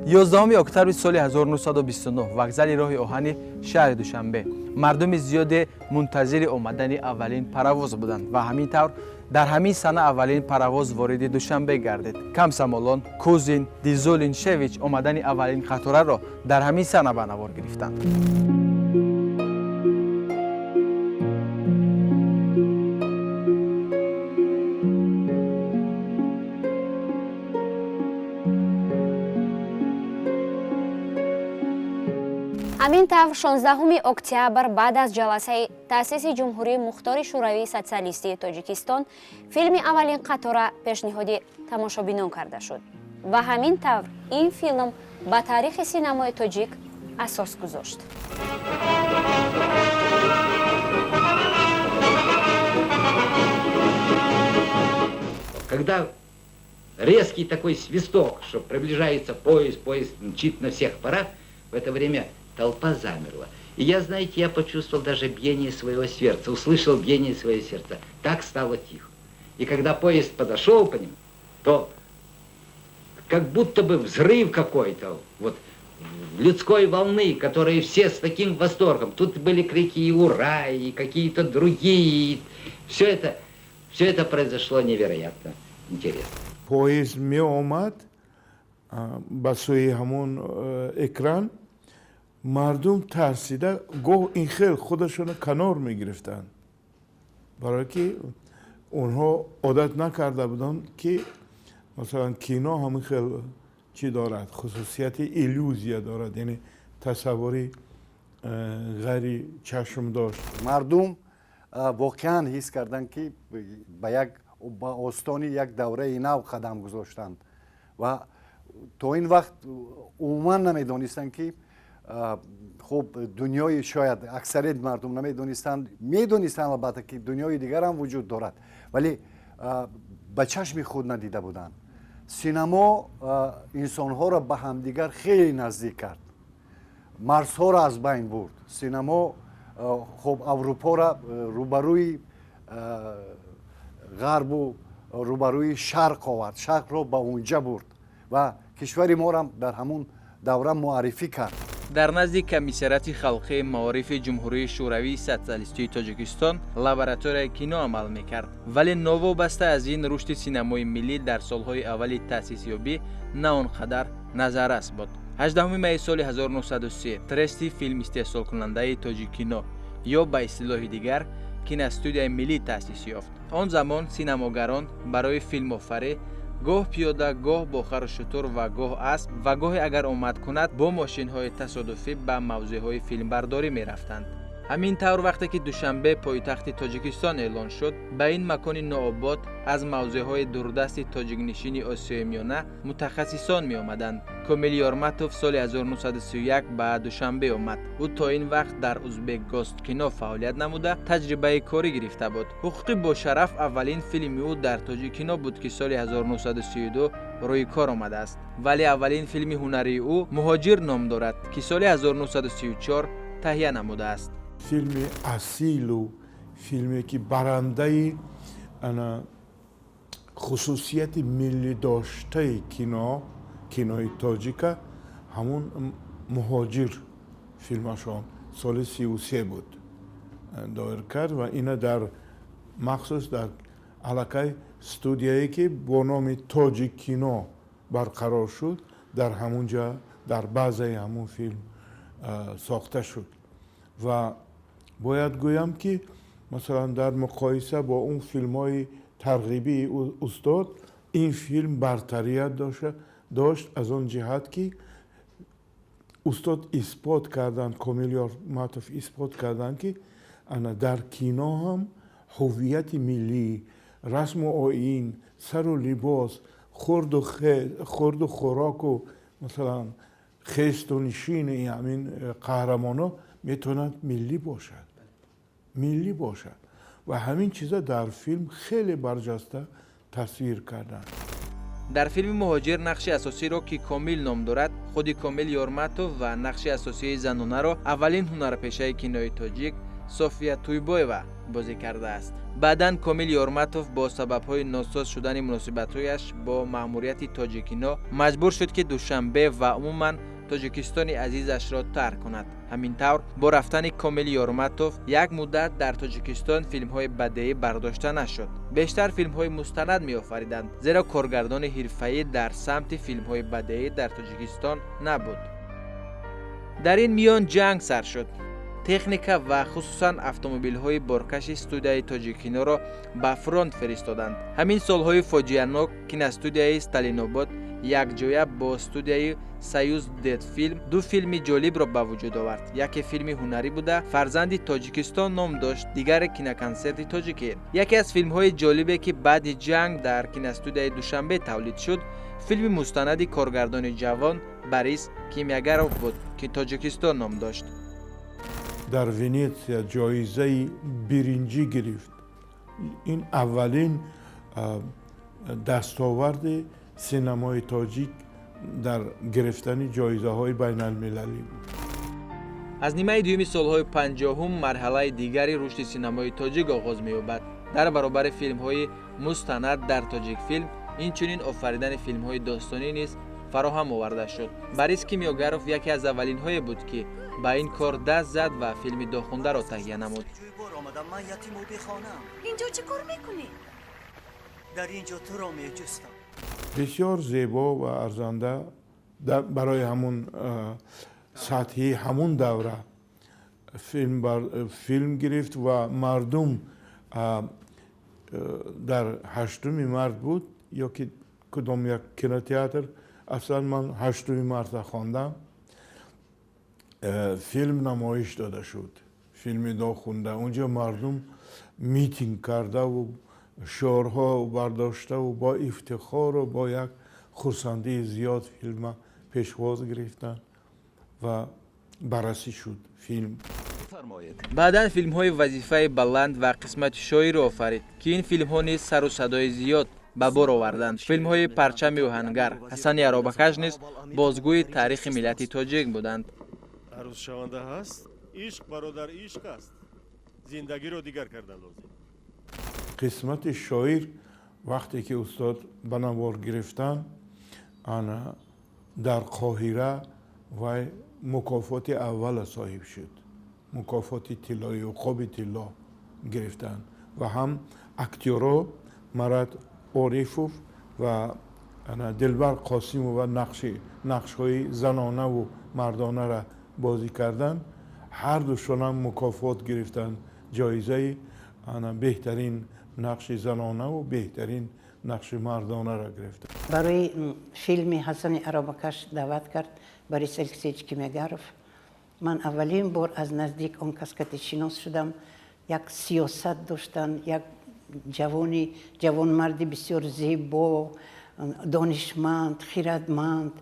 11 октябри соли 1929 вокзали роҳи оҳани шаҳри Душанбе. Мардуми зиёде мунтазири омадани аввалин паровоз буданд ва ҳамин тавр дар ҳамин сана аввалин паровоз вориди Душанбе гардид. Комсомолон Кузин, Дизулин, Шевич омадани аввалин қатораро дар ҳамин сана ба навор гирифтанд. Ҳамин тавр 16 октябр баъд аз ҷаласаи таъсиси Ҷумҳурии Мухтори Шӯравии Социалистии Тоҷикистон филми «Аввалин қатора» пешниҳоди тамошобинон карда шуд ва ҳамин тавр ин филм ба таърихи синамои тоҷик асос гузошт. Когда резкий такой свисток, что приближается поезд, поезд мчит на всех парах, в это время толпа замерла. И я, знаете, я почувствовал даже биение своего сердца, услышал биение своего сердца. Так стало тихо. И когда поезд подошел по ним, то как будто бы взрыв какой-то, вот, людской волны, которые все с таким восторгом. Тут были крики и ура, и какие-то другие. И все это произошло невероятно интересно. Поезд меомад ба сӯи ҳамон экран, мардум тарсида гоҳ ин хел худашонро канор мегирифтанд, барое ки онҳо одат накарда буданд, ки масалан кино ҳамин хел чӣ дорад, хусусияти иллюзия дорад, яъне тасаввури ғайри чашм дошт. Мардум воқеан ҳис карданд, ки ба як ба остони як давраи нав қадам гузоштанд ва то ин вақт умуман намедонистанд, ки хуб, дунёи, шояд аксарияти мардум намедонистанд, медонистанд албатта, ки дунёи дигарам вуҷуд дорад, вале ба чашми худ надида буданд. Синамо инсонҳоро ба ҳамдигар хеле наздик кард, марзҳоро аз байн бурд. Синамо хуб Аврупоро рӯбарӯи ғарбу рӯбарӯи шарқ овард, шарқро ба унҷа бурд ва кишвари морам дар ҳамун давра муаррифӣ кард. Дар назди Комиссариати халқии маорифи Ҷумҳурии Шӯравии Социалистии Тоҷикистон лабораторияи кино амал мекард, вале новобаста аз ин рушди синамои миллӣ дар солҳои аввали таъсисёбӣ на он қадар назаррас буд. 18 майи соли 1903 трести филм истеҳсолкунандаи Тоҷиккино ё ба истилоҳи дигар киностудияи миллӣ таъсис ёфт. Он замон синамогарон барои филмофарӣ гоҳ пиёда, гоҳ бо хару шутур ва гоҳ асп ва гоҳе агар омад кунад бо мошинҳои тасодуфӣ ба мавзеъҳои филмбардорӣ мерафтанд. Ҳамин тавр, вақте ки Душанбе пойтахти Тоҷикистон эълон шуд, ба ин макони нообод аз мавзеъҳои дурдасти тоҷикнишини Осиёи Миёна мутахассисон меомаданд. Комил Ёрматов соли 1931 ба Душанбе омад. Ӯ то ин вақт дар Узбекгосткино фаъолият намуда, таҷрибаи корӣ гирифта буд. «Ҳуқуқи бошараф» аввалин филми ӯ дар Тоҷиккино буд, ки соли 1932 рӯи кор омадааст, вале аввалин филми ҳунарии ӯ «Муҳоҷир» ном дорад, ки соли 1934 таҳия намудааст. Филми асилу филме, ки барандаи ана хусусияти миллӣ доштаи кино, кинои тоҷика, ҳамун «Муҳоҷир» филмашон соли 33 буд доир кард ва ина дар махсус дар аллакай студияе, ки бо номи Тоҷик кино барқарор шуд, дар ҳамун ҷа дар базаи ҳамун филм сохта шуд. Ва бояд гӯям, ки масалан дар муқоиса бо он филмҳои тарғибии устод ин филм бартарият дошт, аз он ҷиҳат ки устод исбот карданд, Комил Ёрматов исбот карданд, ки ана дар кино ҳам ҳуввияти миллӣ, расму оин, сару либос, хӯрду хӯроку масалан хесту нишини ҳамин қаҳрамоно метавонад миллӣ бошад, миллӣ бошад ва ҳамин чиза дар филм хеле барҷаста тасвир карданд. Дар филми «Муҳоҷир» нақши асосиро, ки Комил ном дорад, худи Комил Ёрматов ва нақши асосии занонаро аввалин ҳунарпешаи кинои тоҷик София Туйбоева бозӣ кардааст. Баъдан Комил Ёрматов бо сабабҳои носоз шудани муносибатҳояш бо маъмурияти Тоҷикино маҷбур шуд, ки Душанбе ва умуман Тоҷикистони азизашро тарк кунад. Ҳамин тавр, бо рафтани Комил Ёрматов як муддат дар Тоҷикистон филмҳои бадеӣ бардошта нашуд. Бештар филмҳои мустанад меофариданд, зеро коргардони ҳирфаӣ дар самти филмҳои бадеӣ дар Тоҷикистон набуд. Дар ин миён ҷанг сар шуд. Техника ва хусусан автомобилҳои боркаши студияи Тоҷикиноро ба фронт фиристоданд. Ҳамин солҳои фоҷианок киностудияи Сталинобод якҷоя бо студияи Союз Детфилм ду филми ҷолибро ба вуҷуд овард. Яке филми ҳунарӣ буда, «Фарзанди Тоҷикистон» ном дошт, дигаре «Киноконсерти тоҷикӣ». Яке аз филмҳои ҷолибе, ки баъди ҷанг дар киностудияи Душанбе тавлид шуд, филми мустанади коргардони ҷавон Борис Кимягаров буд, ки «Тоҷикистон» ном дошт. Дар Венетсия ҷоизаи биринҷӣ гирифт. Ин аввалин дастоварди синамои тоҷик дар гирифтани ҷоизаҳои байналмилалӣ буд. Аз нимаи дуюми солҳои 50-ум марҳалаи дигари рушди синамои тоҷик оғоз меёбад. Дар баробари филмҳои мустанад дар Тоҷикфилм инчунин офаридани филмҳои достонӣ низ фароҳам оварда шуд. Борис Кимёгаров яке аз аввалинҳое буд, ки ба ин кор даст зад ва филми «Дохундаро» таҳия намуд. Инҷо чӣ кор мекунӣ? Дар ин ҷо туро меҷустам. Бисёр зебо ва арзанда барои ҳамун сатҳи ҳамун давра филм гирифт ва мардум дар 8-уми март буд ё ки кудом як кинотеатр, аслан ман 8-уми марта хондам, филм намоиш дода шуд, филми «Дохунда». Унҷо мардум митинг кардаву шиорҳо бардоштаву бо ифтихору бо як хурсандии зиёд филма пешвоз гирифтанд ва баррасӣ шуд филм. Баъдан филмҳои «Вазифаи баланд» ва «Қисмати шоирро» офарид, ки ин филмҳо низ сару садои зиёд ба бор оварданд. Филмҳои «Парчами оҳангар», «Ҳасани аробакаш» низ бозгӯи таърихи миллати тоҷик буданд. Арӯзшаванда ҳаст. Ишқ, бародар, ишқ аст. Зиндагиро дигар кардан лозим. «Қисмати шоир» вақте ки устод ба навор гирифтан, ана дар Қоҳира вай мукофоти аввала соҳиб шуд, мукофоти тиллои уқоби тилло гирифтанд ва ҳам актёро Марат Орифов ва Дилбар Қосимова нақшҳои занонаву мардонара бозӣ карданд. Ҳардушонам мукофот гирифтанд, ҷоизаи беҳтарин нақши занонаву беҳтарин нақши мардонара гирифтанд. Барои филми «Ҳасани аробакаш» даъват кард Борис Алексеевич Кимягаров. Ман аввалин бор аз наздик он кас кати шинос шудам. Як сиёсат доштанд, як ҷавони ҷавонмарди бисёр зебо, донишманд, хирадманд.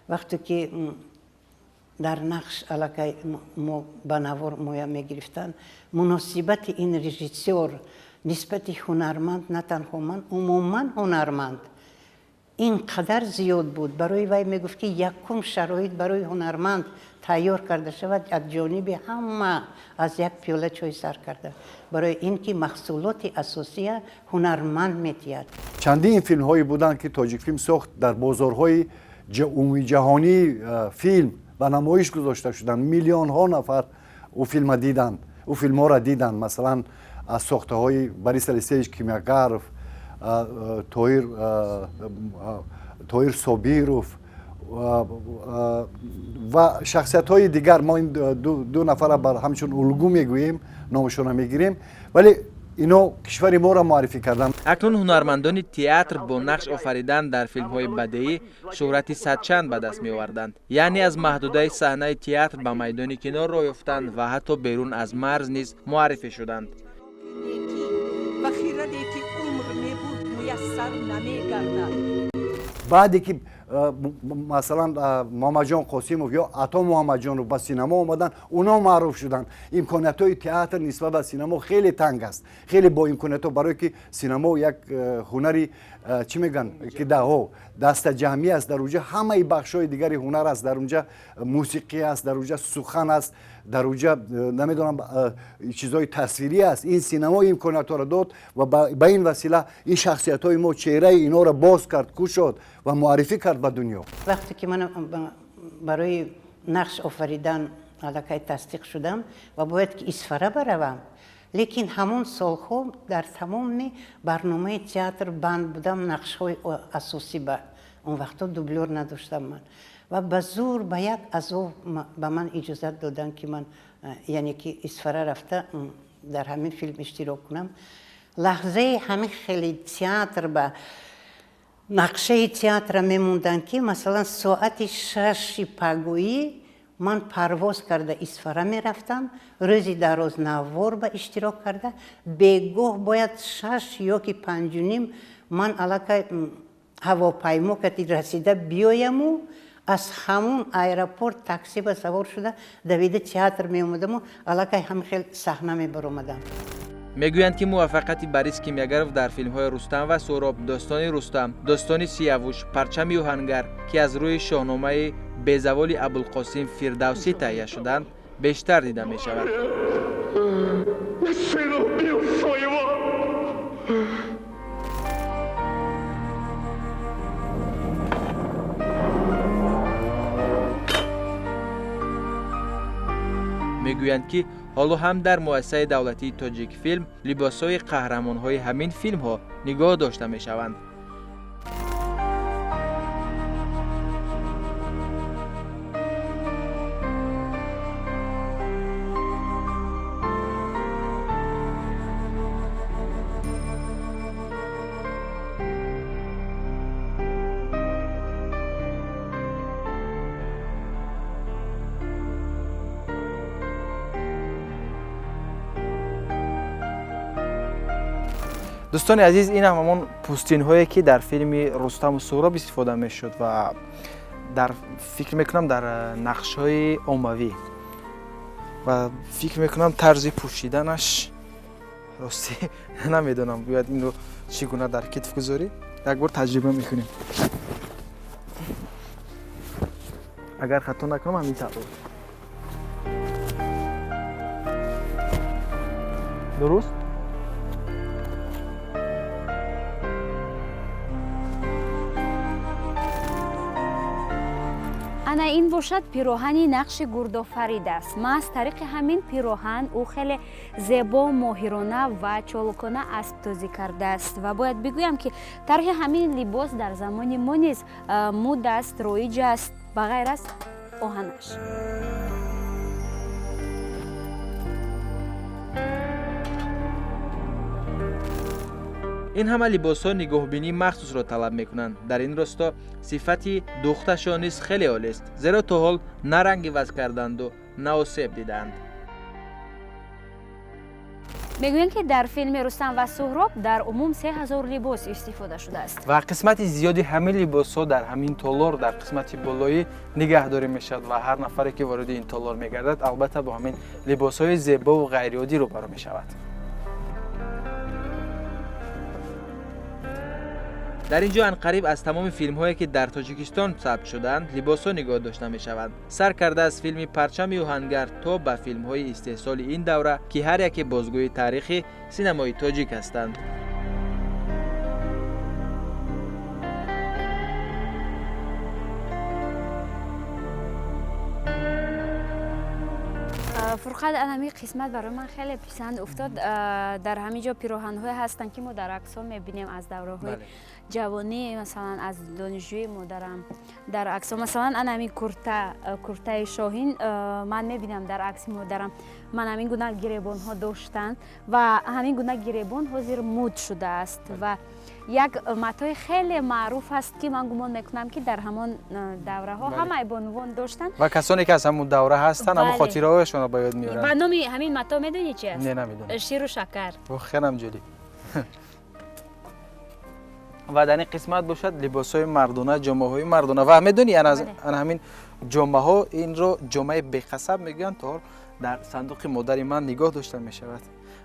Вақте ки дар нақш аллакай мо ба навор моя мегирифтанд, муносибати ин режиссёр нисбати ҳунарманд, на танҳо ман, умуман ҳунарманд, ин қадар зиёд буд. Барои вай мегуфт, ки якум шароит барои ҳунарманд тайёр карда шавад аз ҷониби ҳама, аз як пиёла чой сар карда, барои ин ки маҳсулоти асосия ҳунарманд метиҳад. Чандин филмҳое буданд, ки Тоҷикфилм сохт, дар бозорҳои умумиҷаҳонии филм ба намоиш гузошта шуданд. Миллионҳо нафар ӯ филма диданд, ӯ филмҳоро диданд. Масалан, аз сохтаҳои Борис Алексеевич Кимягаров, Тоҳир Собиров ва шахсиятҳои дигар. Мо ин ду нафара ҳамчун улгӯ мегӯем, номашонро мегирем, вале ино кишвари моро муаррифӣ карданд. Акнун ҳунармандони театр бо нақш офаридан дар филмҳои бадеӣ шӯҳрати садчанд ба даст меоварданд, яъне аз маҳдудаи саҳнаи театр ба майдони кино роҳ ёфтанд ва ҳатто берун аз марз низ муаррифӣ шуданд. Ва хираде ки умр мебурд, муяссар намегардад. Баъде ки масалан Муҳаммадҷон Қосимов ё Ато Муҳаммадҷонов ба синамо омаданд, оно маъруф шуданд. Имкониятҳои театр нисбат ба синамо хеле танг аст, хеле бо имкониятҳо, барое ки синамо як ҳунари, чӣ мегӯянд, ки даҳо дастаҷамъӣ аст. Дар унҷа ҳамаи бахшҳои дигари ҳунар аст, дар унҷа мусиқӣ аст, дар унҷа сухан аст. Дар уҷа намедонам чизҳои тасвирӣ аст. Ин синамо имкониятҳоро дод ва ба ин васила ин шахсиятҳои мо чеҳраи инҳоро боз кард, кушод ва муаррифӣ кард ба дунё. Вақте ки ман барои нақш офаридан аллакай тасдиқ шудам ва бояд ки Исфара баравам, лекин ҳамон солҳо дар тамоми барномаи театр банд будам, нақшҳои асосӣ ба он вақтҳо дублёр надоштам ман ва ба зур ба як азоб ба ман иҷозат доданд, ки ман яъне ки Исфара рафта дар ҳамин филм иштирок кунам. Лаҳзаи ҳамин хеле театр ба нақшаи театра мемонданд, ки масалан соати 6 пагоҳӣ ман парвоз карда Исфара мерафтам, рӯзи дароз навор ба иштирок карда, бегоҳ бояд 6 ё ки 5:30 ман аллакай ҳавопаймо кати расида биёяму аз ҳамун аэропорт такси ба савор шуда давида театр меомадаму аллакай ҳам хел саҳна мебаромадам. Мегӯянд, ки муваффақияти Борис Кимёгаров дар филмҳои Рустам ва Суҳроб, Достони Рустам, Достони Сиявуш, Парчами оҳангар, ки аз рӯи шоҳномаи безаволи Абулқосим Фирдавсӣ таҳия шуданд, бештар дида мешавад. Мегӯянд, ки ҳоло ҳам дар муассисаи давлатии Тоҷикфилм либосҳои қаҳрамонҳои ҳамин филмҳо нигоҳ дошта мешаванд. Дӯстони азиз, ин ҳам ҳамон пӯстинҳое, ки дар филми Рустаму Суҳроб истифода мешуд ва дар фикр мекунам дар нақшҳои оммавӣ ва фикр мекунам тарзи пӯшиданаш ростӣ намедонам, бояд инро чӣ гуна дар китф гузорӣ. Як бор таҷриба мекунем, агар хато накунам ҳамин тавр дуруст. Ана ин бошад пироҳани нақши Гурдофарид аст. Маҳз тариқи ҳамин пироҳан ӯ хеле зебо, моҳирона ва чолукона асбтозӣ кардааст. Ва бояд бигӯям, ки тарҳи ҳамин либос дар замони мо низ муд аст, роиҷ аст, ба ғайр аз оҳанаш. Ин ҳама либосҳо нигоҳбинии махсусро талаб мекунанд. Дар ин росто сифати духташон низ хеле олист, зеро то ҳол на ранг иваз карданду на осеб дидаанд. Мегӯянд, ки дар филми Рустам ва Суҳроб дар умум 3000 либос истифода шудааст ва қисмати зиёди ҳамин либосҳо дар ҳамин толор дар қисмати болоӣ нигаҳдорӣ мешавад ва ҳар нафаре, ки вориди ин толор мегардад, албатта бо ҳамин либосҳои зебову ғайриоддӣ рӯбарӯ мешавад. Дар ин ҷо анқариб аз тамоми филмҳое, ки дар Тоҷикистон сабт шуданд, либосҳо нигоҳ дошта мешаванд. Сар карда аз филми Парчами оҳангар то ба филмҳои истеҳсоли ин давра, ки ҳар яке бозгӯи таърихи синамои тоҷик ҳастанд. Фурқат, ҳамин қисмат барои ман хеле писанд уфтод. Дар ҳамин ҷо пироҳанҳое ҳастанд, ки мо дар аксҳо мебинем аз давраҳои ҷавонӣ, масалан аз донишҷӯи модарам дар аксҳо, масалан ана ҳамин куртаи шоҳин ман мебинам дар акси модарам. Ман ҳамин гуна гиребонҳо доштанд ва ҳамин гуна гиребон ҳозир муд шудааст ва як матои хеле маъруф аст, ки ман гумон мекунам, ки дар ҳамон давраҳо ҳамаи бонувон доштанд ва касоне, ки аз ҳамон давра ҳастанд, ҳамон хотираҳояшонро ба ёд меоранд. Ба номи ҳамин мато медонӣ чи аст? Не, намедонам. Ширу шакар. Хелам ҷолиб. Ва дар ин қисмат бошад либосҳои мардона, ҷомаҳои мардона. Ва медонӣ, ана ҳамин ҷомаҳо, инро ҷомаи беқасаб мегӯянд, то дар сандуқи модари ман нигоҳ дошта мешавад.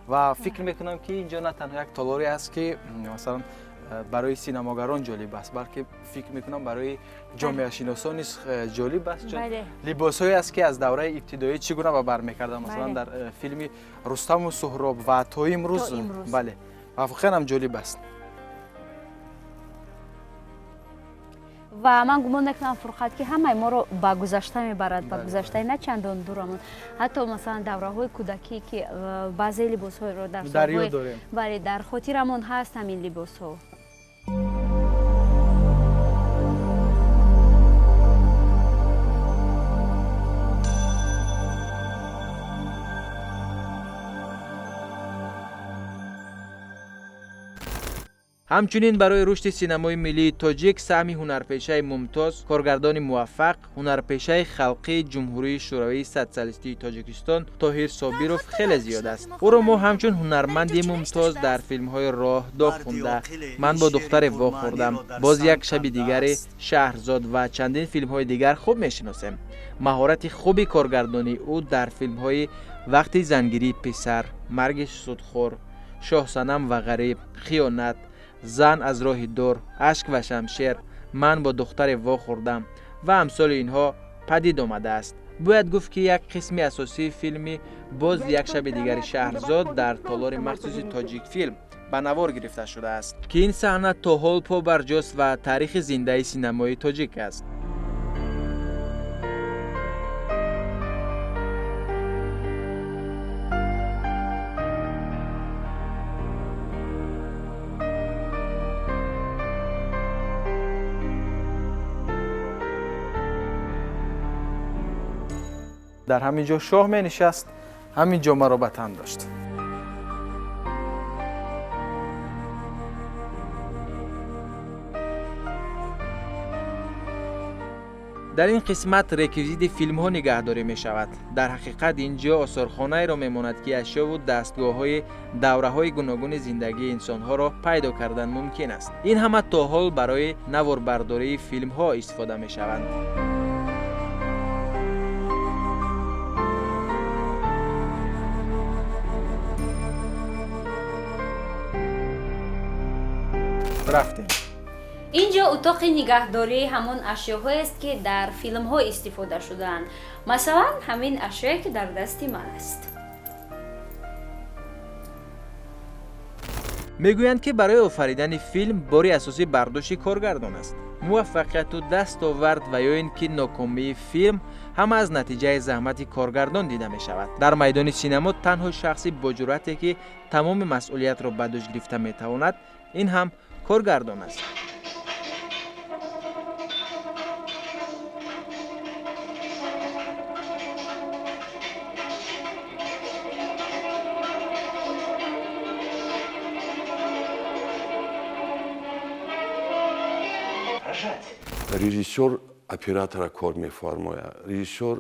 Ва фикр мекунам, ки ин ҷо на танҳо як толоре аст, ки масалан Барои синамогарон ҷолиб аст, балки фикр мекунам барои ҷомеашиносон низ ҷолиб аст, чун либосҳое аст, ки аз давраи ибтидоӣ чӣ гуна ба бар мекарданд, масалан дар филми Рустаму Суҳроб ва то имрӯз. Бале, ва воқеан ҳам ҷолиб аст. Ва ман гумон мекунам, Фурқат, ки ҳамаи моро ба гузашта мебарад, ба гузаштаи на чандон дурамон, ҳатто масалан давраҳои кӯдакӣ, ки баъзе либосҳоеро дар бале, дар хотирамон ҳаст ҳамин либосҳо. Ҳамчунин барои рушди синамои миллии тоҷик саҳми ҳунарпешаи мумтоз, коргардони муваффақ, ҳунарпешаи халқии Ҷумҳурии Шӯравии Социалистии Тоҷикистон Тоҳир Собиров хеле зиёд аст. Ӯро мо ҳамчун ҳунарманди мумтоз дар филмҳои Роҳ, Доғ хунда, Ман бо духтаре вохӯрдам, Боз як шаби дигари, Шаҳрзод ва чандин филмҳои дигар хуб мешиносем. Маҳорати хуби коргардонии ӯ дар филмҳои Вақти зангирии писар, Марги судхӯр, Шоҳсанам ва ғариб, Хиёнат, Зан аз роҳи дур, Ашк ва шамшер, Ман бо духтаре вохӯрдам ва амсоли инҳо падид омадааст. Бояд гуфт, ки як қисми асосии филми Боз як шаби дигари Шаҳрзод дар толори махсуси Тоҷикфилм ба навор гирифта шудааст, ки ин саҳна то ҳол побарҷост ва таърихи зиндаи синамои тоҷик аст. Дар ҳамин ҷо шоҳ менишаст, ҳамин ҷо маро ба тан дошт. Дар ин қисмат реквизити филмҳо нигаҳдорӣ мешавад. Дар ҳақиқат ин ҷо осорхонаеро мемонад, ки ашёву дастгоҳҳои давраҳои гуногуни зиндагии инсонҳоро пайдо кардан мумкин аст. Ин ҳама то ҳол барои наворбардории филмҳо истифода мешаванд. Рафтем. Ин ҷо утоқи нигаҳдории ҳамон ашёҳоест, ки дар филмҳо истифода шудаанд. Масалан, ҳамин ашёе, ки дар дасти ман аст. Мегӯянд, ки барои офаридани филм бори асосӣ бар дӯши коргардон аст. Муваффақияту дастовард ва ё ин ки нокомии филм ҳама аз натиҷаи заҳмати коргардон дида мешавад. Дар майдони синамо танҳо шахси боҷуръате, ки тамоми масъулиятро ба дӯш гирифта метавонад, ин ҳам коргардон аст. Режиссёр оператора кор мефармояд, режиссёр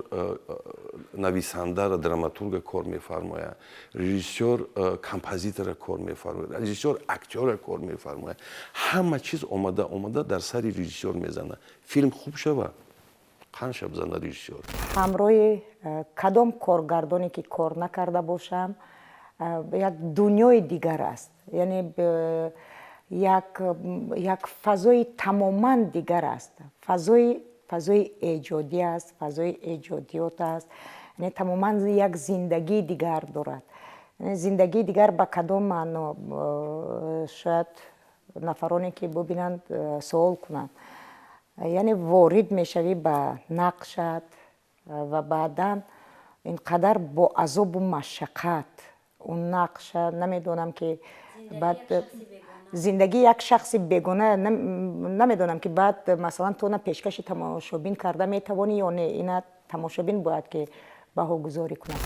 нависандара, драматурга кор мефармояд, режиссёр композитора кор мефармояд, режиссёр актёра кор мефармояд. Ҳама чиз омада омада дар сари режиссёр мезанад. Филм хуб шава, қанд шаб зана режиссёр. Ҳамроҳи кадом коргардоне ки кор накарда бошам, як дунёи дигар аст. Яъне як фазои тамоман дигар аст. Фазои эҷодӣ аст, фазои эҷодиёт аст. Яъне тамоман як зиндагии дигар дорад. Зиндагии дигар ба кадом маъно? Шояд нафароне ки бубинанд суол кунанд. Яъне ворид мешавӣ ба нақшат ва баъдан ин қадар бо азобу машаққат он нақша, намедонам ки баъд зиндагии як шахси бегона, намедонам ки баъд масалан ту она пешкаши тамошобин карда метавонӣ ё не, ина тамошобин бояд ки баҳогузорӣ кунад.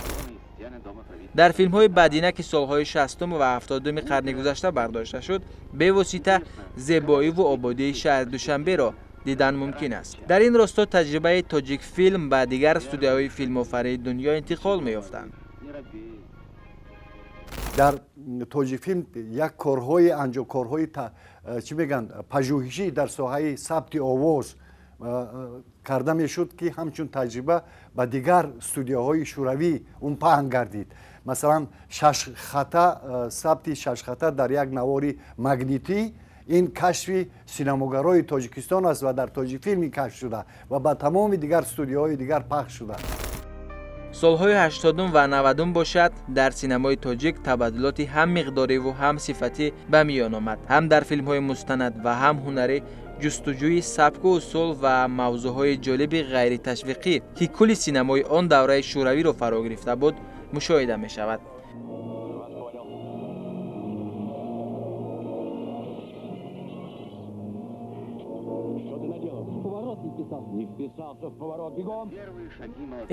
Дар филмҳои баъдина, ки солҳои 60-ум ва 70-уми қарни гузашта бардошта шуд, бевосита зебоиву ободии шаҳри Душанберо дидан мумкин аст. Дар ин росто таҷрибаи Тоҷикфилм ба дигар студияҳои филмофарии дунё интиқол меёфтанд. Дар Тоҷикфилм як корҳои анҷом, корҳои чӣ мегӯянд, пажӯҳишӣ дар соҳаи сабти овоз карда мешуд, ки ҳамчун таҷриба ба дигар студияҳои шӯравӣ он паҳн гардид. Масалан, шашхата, сабти шашхата дар як навори магнитӣ, Ин кашфи синамогарои Тоҷикистон аст ва дар Тоҷикфилм кашф шуда ва ба тамоми дигар студияҳои дигар пахш шуда. Солҳои 80 ва 90 бошад, дар синамои тоҷик табаддулоти ҳам миқдориву ҳам сифатӣ ба миён омад. Ҳам дар филмҳои мустанад ва ҳам ҳунарӣ ҷустуҷӯи сабку усул ва мавзӯъҳои ҷолиби ғайриташвиқӣ, ки кулли синамои он давраи шӯравиро фаро гирифта буд, мушоҳида мешавад.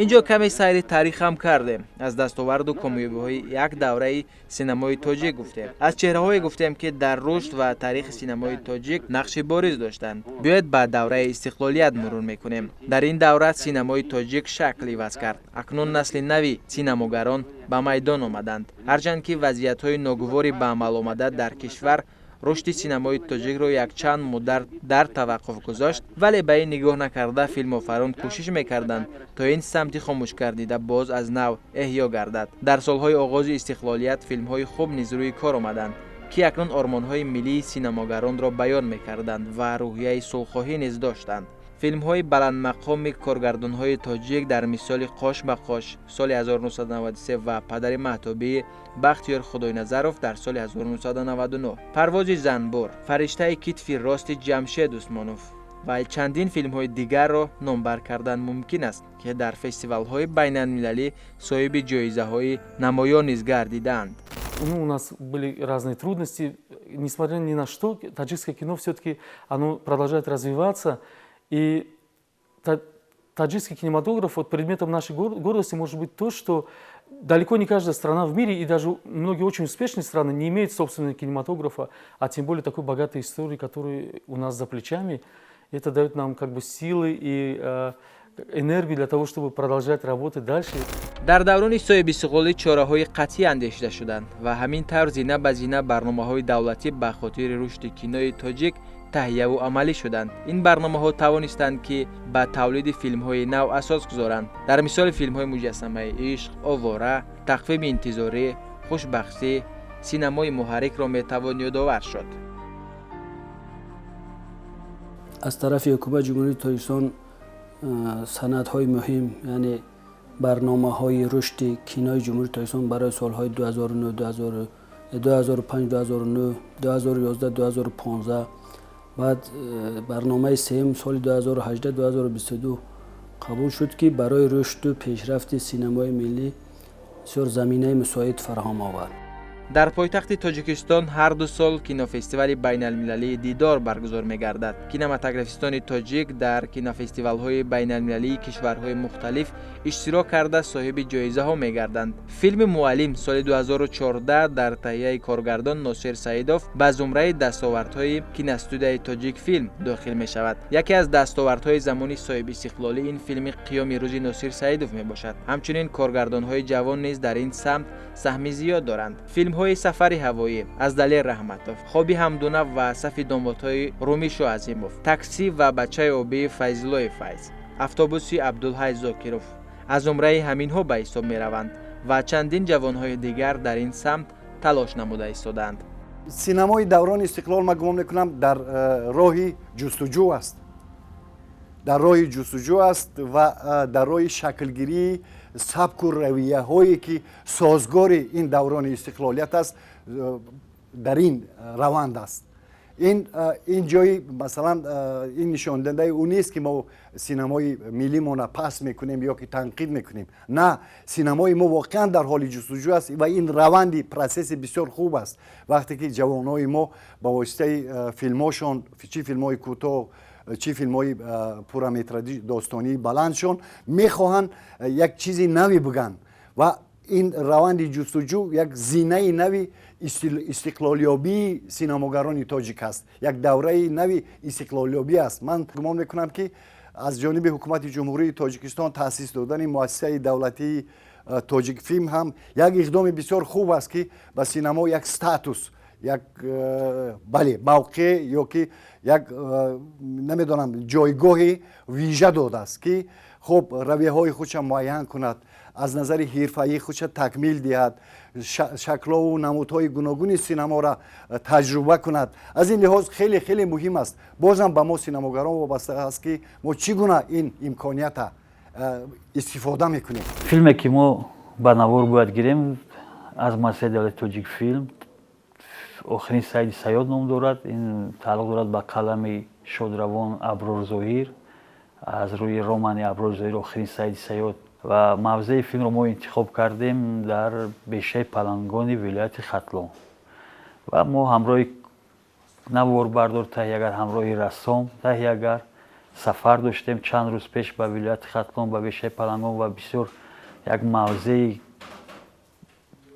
Инҷо каме сайри таърих ҳам кардем. Аз дастоварду комёбиҳои як давраи синамои тоҷик гуфтем, аз чеҳраҳое гуфтем, ки дар рушд ва таърихи синамои тоҷик нақши бориз доштанд. Биёед ба давраи истиқлолият мурур мекунем. Дар ин давра синамои тоҷик шакл иваз кард. Акнун насли нави синамогарон ба майдон омаданд. Ҳарчанд ки вазъиятҳои ногувори ба амал омада дар кишвар рушди синамои тоҷикро якчанд муддат дар таваққуф гузошт, вале ба ин нигоҳ накарда филмофарон кӯшиш мекарданд, то ин самти хомӯшгардида боз аз нав эҳё гардад. Дар солҳои оғози истиқлолият филмҳои хуб низ рӯи кор омаданд, ки акнун ормонҳои миллии синамогаронро баён мекарданд ва рӯҳияи сулҳхоҳӣ низ доштанд. Филмҳои баландмақоми коргардонҳои тоҷик дар мисоли «Қош ба қош» соли 1993 ва «Падари маҳтобии» Бахтиёр Худойназаров дар соли 1999, «Парвози занбур», «Фариштаи китфи рости» Ҷамшед Усмонов ва чандин филмҳои дигарро номбар кардан мумкин аст, ки дар фестивалҳои байналмилалӣ соҳиби ҷоизаҳои намоён низ гардидаанд. Ну, у нас были разные трудности. Несмотря ни на что, таджикское кино все-таки оно продолжает развиваться. И таджикский кинематограф, вот предметом нашей гордости может быть то, что далеко не каждая страна в мире, и даже многие очень успешные страны не имеют собственного кинематографа, а тем более такой богатой истории, которая у нас за плечами. Это дает нам как бы силы и энергию для того, чтобы продолжать работать дальше. Дар даврони соҳибистиқлолӣ чораҳои қатъӣ андешида шуданд ва ҳамин тавр зина ба зина барномаҳои давлатӣ ба хотири рушди кинои тоҷик таҳияву амалӣ шуданд. Ин барномаҳо тавонистанд, ки ба тавлиди филмҳои нав асос гузоранд. Дар мисоли филмҳои «Муҷассамаи ишқ», «Овора», «Тақвими интизорӣ», «Хушбахтӣ», «Синамои муҳаррикро» метавон ёдовар шуд. Аз тарафи ҳукумати Ҷумҳурии Тоҷикистон санадҳои муҳим, яъне барномаҳои рушди кинои Ҷумҳурии Тоҷикистон барои солҳои 2009, 2005, 2009, 2011, 2015, баъд барномаи сеюм соли 2018, 2022 қабул шуд, ки барои рушду пешрафти синамои миллӣ бисёр заминаи мусоид фароҳам овард. Дар пойтахти Тоҷикистон ҳар 2 сол кинофестивали байналмилалии «Дидор» баргузор мегардад. Кинематографистони тоҷик дар кинофестивалҳои байналмилалии кишварҳои мухталиф иштирок карда, соҳиби ҷоизаҳо мегарданд. Филми «Муаллим» соли 2014 дар таҳияи коргардон Носир Саидов ба зумраи дастовардҳои киностудияи «Тоҷикфилм» дохил мешавад. Яке аз дастовардҳои замони соҳибистиқлолӣ ин филми «Қиёми рӯзи» Носир Саидов мебошад. Ҳамчунин коргардонҳои ҷавон низ дар ин самт саҳми зиёд доранд. Филмҳои «Сафари ҳавоӣ» аз Далер Раҳматов, «Хоби ҳамдуна» ва «Сафи домодҳои» Румишу Азимов, «Таксӣ» ва «Бачаи обии» Файзуллои Файз, «Автобуси» Абдулҳай Зокиров аз зумраи ҳаминҳо ба ҳисоб мераванд ва чандин ҷавонҳои дигар дар ин самт талош намуда истодаанд. Синамои даврони истиқлол, ман гумон мекунам, дар роҳи ҷустуҷӯ аст, дар роҳи ҷустуҷӯ аст ва дар роҳи шаклгирии сабку равияҳое, ки созгори ин даврони истиқлолият аст, дар ин раванд аст. Ин ҷои, масалан, ин нишондиҳандаи ӯ нест, ки мо синамои миллимона пас мекунем ё ки танқид мекунем. На, синамои мо воқеан дар ҳоли ҷустуҷӯ аст ва ин раванди процесси бисёр хуб аст. Вақте ки ҷавонҳои мо ба воситаи филмҳошон, чӣ филмҳои кӯтоҳ, чӣ филмҳои пурраметражи достонии баландшон, мехоҳанд як чизи нави бигӯянд ва ин раванди ҷустуҷӯ як зинаи нави истиқлолёбии синамогарони тоҷик аст, як давраи нави истиқлолёбӣ аст. Ман гумон мекунам, ки аз ҷониби ҳукумати Ҷумҳурии Тоҷикистон таъсис додани муассисаи давлатии «Тоҷикфилм» ҳам як иқдоми бисёр хуб аст, ки ба синамо як статус, Як бале, мавқеъ ё ки як, намедонам, ҷойгоҳи вижа додааст, ки хуб равияҳои худша муайян кунад, аз назари ҳирфаӣ худша такмил диҳад, шаклову намудҳои гуногуни синаморо таҷруба кунад. Аз ин лиҳоз хеле хеле муҳим аст. Бозам ба мо синамогарон вобаста аст, ки мо чӣ гуна ин имконията истифода мекунем. Филме, ки мо ба навор бояд гирем аз муассисаи давлати Тоҷикфилм, «Охирин сайди саёд» ном дорад. Ин тааллуқ дорад ба қалами шодравон Аброр Зоҳир, аз рӯи романи Аброр Зоҳир «Охирин сайди саёд». Ва мавзеи филмро мо интихоб кардем дар бешаи Палангони вилояти Хатлон. Ва мо ҳамроҳи наворбардор, таҳиягар, ҳамроҳи рассом, таҳиягар сафар доштем чанд рӯз пеш ба вилояти Хатлон, ба бешаи Палангон, ва бисёр як мавзеи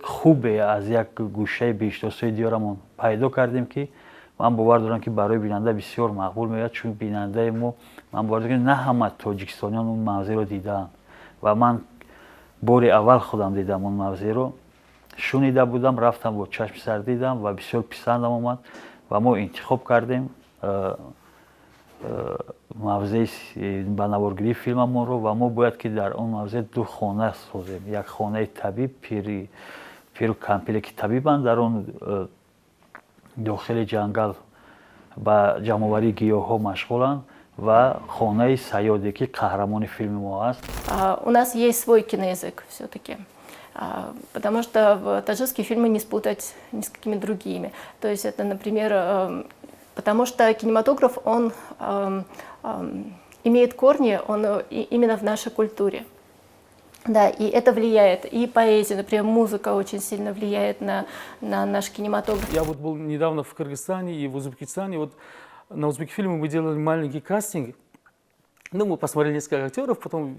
хубе аз як гӯшаи беҳиштосои диёрамон пайдо кардем, ки ман бовар дорам, ки барои бинанда бисёр мақбул меояд, чун бинандаи мо, ман бовар дорам, на ҳама тоҷикистониён он мавзеъро дидаанд. Ва ман бори аввал худам дидам он мавзеъро. Шунида будам, рафтам, бо чашми сар дидам ва бисёр писандам омад. Ва мо интихоб кардем мавзеи ба наворгирии филмамонро. Ва мо бояд ки дар он мавзеъ ду хона созем: як хонаи табиб, пири пиру кампире, ки табибанд, дар он дохили ҷангал ба ҷамъоварии гиёҳҳо машғуланд, ва хонаи саёде, ки қаҳрамони филми мо аст. У нас есть свой киноязык все-таки, потому что таджикские фильмы не спутать ни с какими другими. То есть это, например, потому что кинематограф, он имеет корни, он именно в нашей культуре. Да, и это влияет. И поэзия, например, музыка очень сильно влияет на наш кинематограф. Я вот был недавно в Кыргызстане и в Узбекистане. Вот на Узбекфильме мы делали маленький кастинг. Ну, мы посмотрели несколько актеров, потом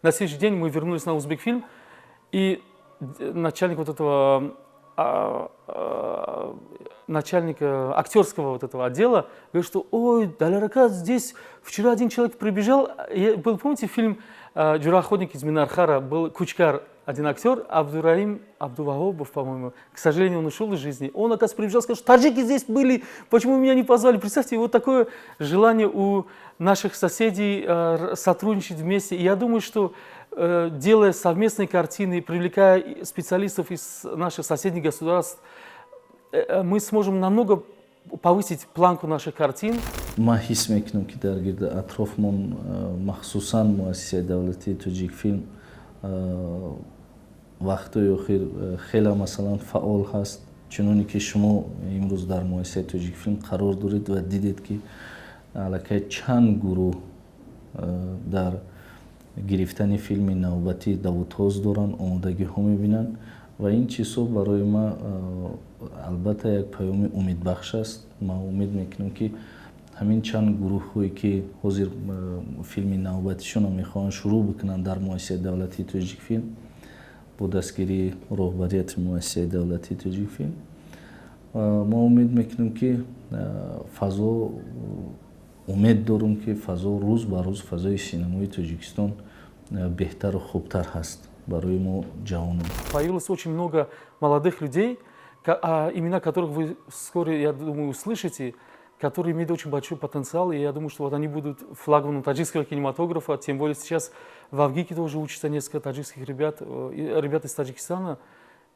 на следующий день мы вернулись на Узбекфильм, и начальник вот этого, начальник актерского вот этого отдела говорит, что: «Ой, Далер-ака, здесь вчера один человек прибежал». Был, помните, фильм «Джура охотник из Минархара», был Кучкар, один актер, Абдураим Абдувахобов, по-моему. К сожалению, он ушел из жизни. Он, оказывается, прибежал, сказал, что таджики здесь были, почему меня не позвали? Представьте, вот такое желание у наших соседей сотрудничать вместе. И я думаю, что делая совместные картины, привлекая специалистов из наших соседних государств, мы сможем намного повысить планку наших картин. Ман ҳис мекунам, ки дар гирди атрофмон, махсусан муассисаи давлатии Тоҷикфилм, вақтҳои охир хеле, масалан, фаъол ҳаст, чуноне ки шумо имрӯз дар муассисаи Тоҷикфилм қарор доред ва дидед, ки аллакай чанд гурӯҳ дар гирифтани филми навбатӣ давутоз доранд, омодагиҳо мебинанд. Ва ин чизҳо барои ман албатта як паёми умедбахш аст. Ман умед мекунам, ки ҳамин чанд гурӯҳҳое, ки ҳозир филми навбатишонро мехоҳанд шурӯъ бикунанд дар муассисаи давлатии Тоҷикфилм бо дастгирии роҳбарияти муассисаи давлатии Тоҷикфилм, мо умед мекунем, ки фазо, умед дорум, ки фазо рӯз ба рӯз, фазои синамои Тоҷикистон беҳтару хубтар ҳаст барои мо, ҷавонон. Появилось очень много молодых людей, имена которых вы вскоре, я думаю, услышите, которые имеют очень большой потенциал, и я думаю, что вот они будут флагманом таджикского кинематографа, тем более сейчас в ВГИКе тоже учатся несколько таджикских ребят, ребят из Таджикистана.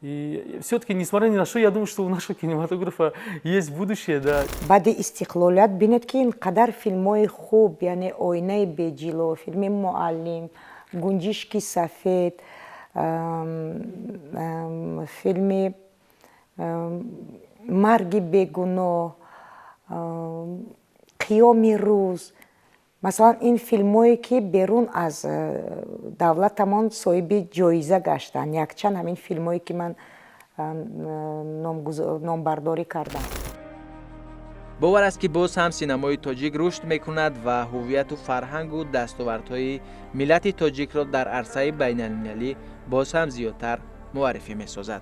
И все-таки, несмотря ни на что, я думаю, что у нашего кинематографа есть будущее, да. Баъди истиқлолият бинед, ки ин қадар филмҳои хуб, яъне «Оинаи беҷило», филми «Муаллим», «Гунҷишки сафед», филми «Марги бегуноҳ», «Қиёми рӯз», масалан, ин филмҳое, ки берун аз давлатамон соҳиби ҷоиза гаштанд, якчанд ҳамин филмҳое, ки ман номбардорӣ кардам. Бовар аст, ки боз ҳам синамои тоҷик рушд мекунад ва ҳуввияту фарҳангу дастовардҳои миллати тоҷикро дар арсаи байналмилалӣ боз ҳам зиёдтар муаррифӣ месозад.